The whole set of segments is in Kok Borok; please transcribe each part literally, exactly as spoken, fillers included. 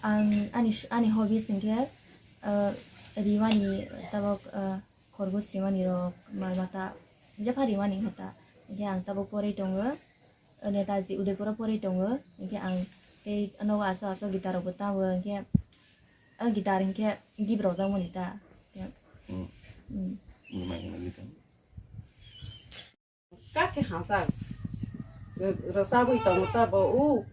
Ang ani, ani hobbies hinkhe, ah, rimani tabok, ah, khorgos rimani rok, mal mata, jepha rimani hinkhe ta. Hinkhe ang tabok porwi tongo, Netaji Udaipuro porwi tongo. Hinkhe ang tei nogo aso aso guitar rokbo tamo, hinkhe, ah, guitar hinkhe gift rwjakmani ta. Hmm. Hmm. Ni mai hwnwi tong. Kake hajak. Rwchabwi tongo ta bo u.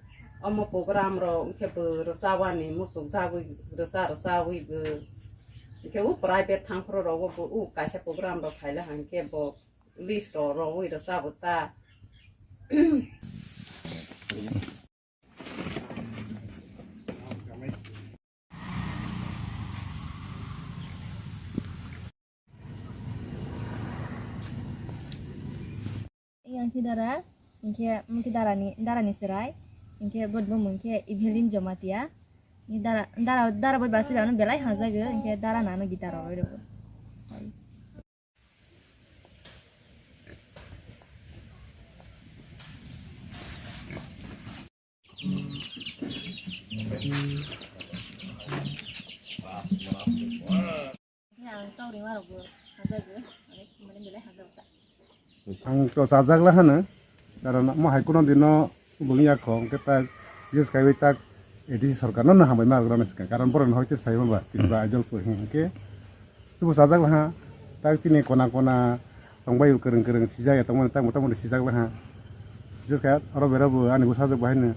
Omo program rok wngkhe bo rwchabani muchuk jagwi rwcha rwchabwi bo. Wngkhe u private thangphuru rogo bo u kaisa program rok khaila hwnkhe bo list rok rogwi rwchabo ta. Yang khe dara, hinkhe, hinkhe darani, darani chwrai, hinkhe bo bumung khe Evelyn Jamatia. Dara, dara, dara bai basi rano belai hajago, hinkhe dara nano guitar rogwi rwo. Ang to chajak la hano, karon mo hai kuno dino bung ya kho, hwnkhe ta bises kaiwi tak A D C sorkar no, no hambai ma rwna swkang, karon borok no hoi tei sai ma ba, Tripura Idol pho hwnkhe. Chubu sajak laha, tak chini kona kona tongbai kwrwng kwrwng sijak ya tongmani tak mota moti sijak laha. Bises khe oro bera bo ani bwsajwk bo haino.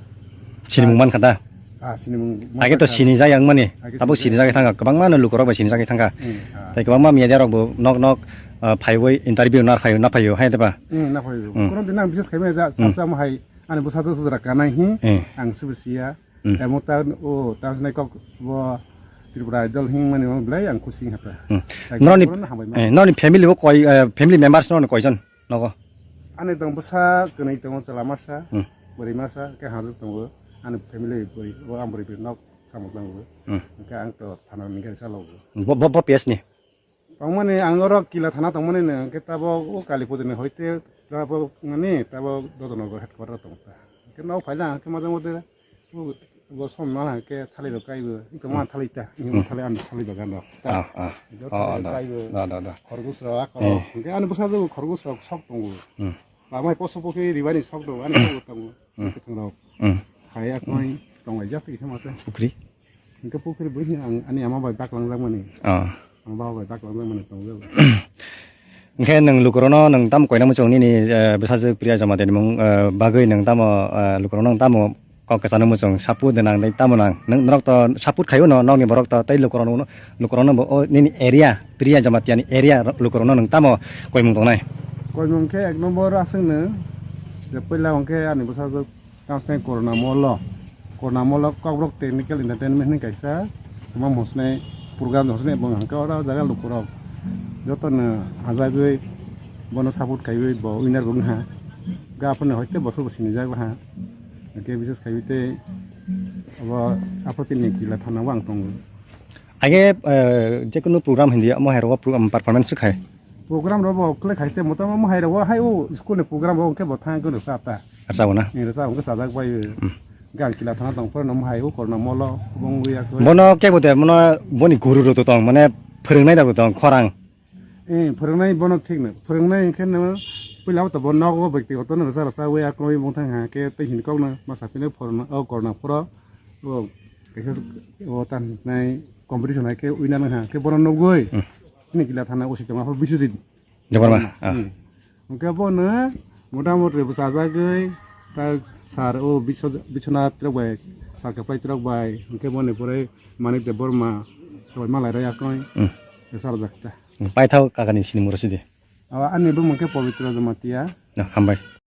Sinimung mankha da? Ah, sinimung mankha. Age to sinijak yang mani. Age tabuk sinijak. Sinijak thangkha, kwbangma no lukurok bai sinijak thangkha. Hmm, ah. Tei kwbangma media rok bo nok nok, ah, phaiwi interview nar phaio, na phaio, hai da ba? Hmm, na phaio. Hmm. Kono din ang bises khaimani ja, hmm, samsa mo hai ani bwsajwk sujra kanai hi, hmm, ang sibo siya. Hmm. Tamo ta o ta sinai kok bo Tripura Idol hing mani mo belai ang kusi hata. Hmm. Noroni, eh, noroni family bo koi, eh, family members noroni koijon nogo? Ani tong bwsa kwnwi tongo, chwla masa, hmm, bwrwi masa, khe hajwk tongo. Ani family bwrwi, o ang bwrwi nok samung tongo. Hmm. Hwnkhe ang to thana ni gari chalogo. Bo, bo, bo P S ni? Tongmani ang oro Kila thana tongmani no, hwnkhe tabok o Kali Pujo ni hoite tabok mani tabok Dhojonogor headquarter tong ta. Hwnkhe nok phaila hwnkhe majang mode bo som ma hwnkhe thalai rok kaibo, hwnkhe ma thalai ta, hwnkhe ma thalai ani thalai bagan rok. Ah, ah. Joto thalai rok kaibo. Da, da, da. Khorgos rok ako. Hmm. Hwnkhe ani bwsajwk khorgos rok sok tongo. Hmm. Bamai poso pokhe ribani sok tongo, ani sok tongo. Hmm. Kwthang rok. Hmm. Hai akoi tonglaijak twi sama se. Pukri. Hwnkhe pukri bo hino ang ani ama bai baklangjak mani. Ah. Ang baba bai baklangjak mani tongjak. Hwnkhe nwng lukurokno nwng tamo koina muchung nini, eh, bwsajwk Priya Jamatia ni mung, eh, bagwi nwng tamo, eh, lukurokno nwng tamo kok kwchano muchung sapu de nang tei tamo nang? Nwng norok to support khaio no, nokni borok to tei lukurokno, lukurokno bo o nini area, Priya Jamatia ni area lukurokno nwng tamo koimung tongnai? Koimung khe ek nombor aswkno je puila hwnkhe ani bwsajwk Tamo swnai Corona Mall o, Corona Mall o Kokborok Technical Entertainment hinwi kaisa tongma mosnai program tong swnai, bo hwnkhe oro jaga lukurok jotono hajagwi bono support khaiwi bo winner bo wngha. Ga aphano hoite bothor bo sinijak laha. Hwnkhe bises khaiwi tei abo apho chini Kila thana o ang tongo. Age, eh, jekunu program hindi omo hai rogo program performance khai. Program rok bo khlai khai te, mota mo hai rok bo hai o school ni program rok khe bo thang khe sa ta. Rwchabo na? Ni rwchabo khe sajak bai. Hmm. Gan Kila thana tong phor no hai o Corona Mall o bong ya ko. Bono kebo de, bono boni guru rok to tong, mane phwrwngnai rok tong, khorang. Eh, phwrwngnai bono thik no. Phwrwngnai khe no puila to bo nogo bektigoto no rwcha rwcha wi akoi bong thang ha khe tei hin kok no ma sa phine phor no o Corona phoro o kaisa o tan nai competition hai khe winner ha khe bono nugui. Hmm. Chini Kila thana O C tongma phor Biswajit Debbarma, ah. Hmm. Hwnkhe bono motamoti bwchajagwi, ta sir o Biswa-, Biswanath rok bai, sir kwplai rok bai, hwnkhe boni pore Manik Debbarma, tei malai rok yakung, hmm, bwchajak ta. Paithak kakani sinimung rw sidi. Abo ani bumung khe Pabitra Jamatia. Ah, hambai.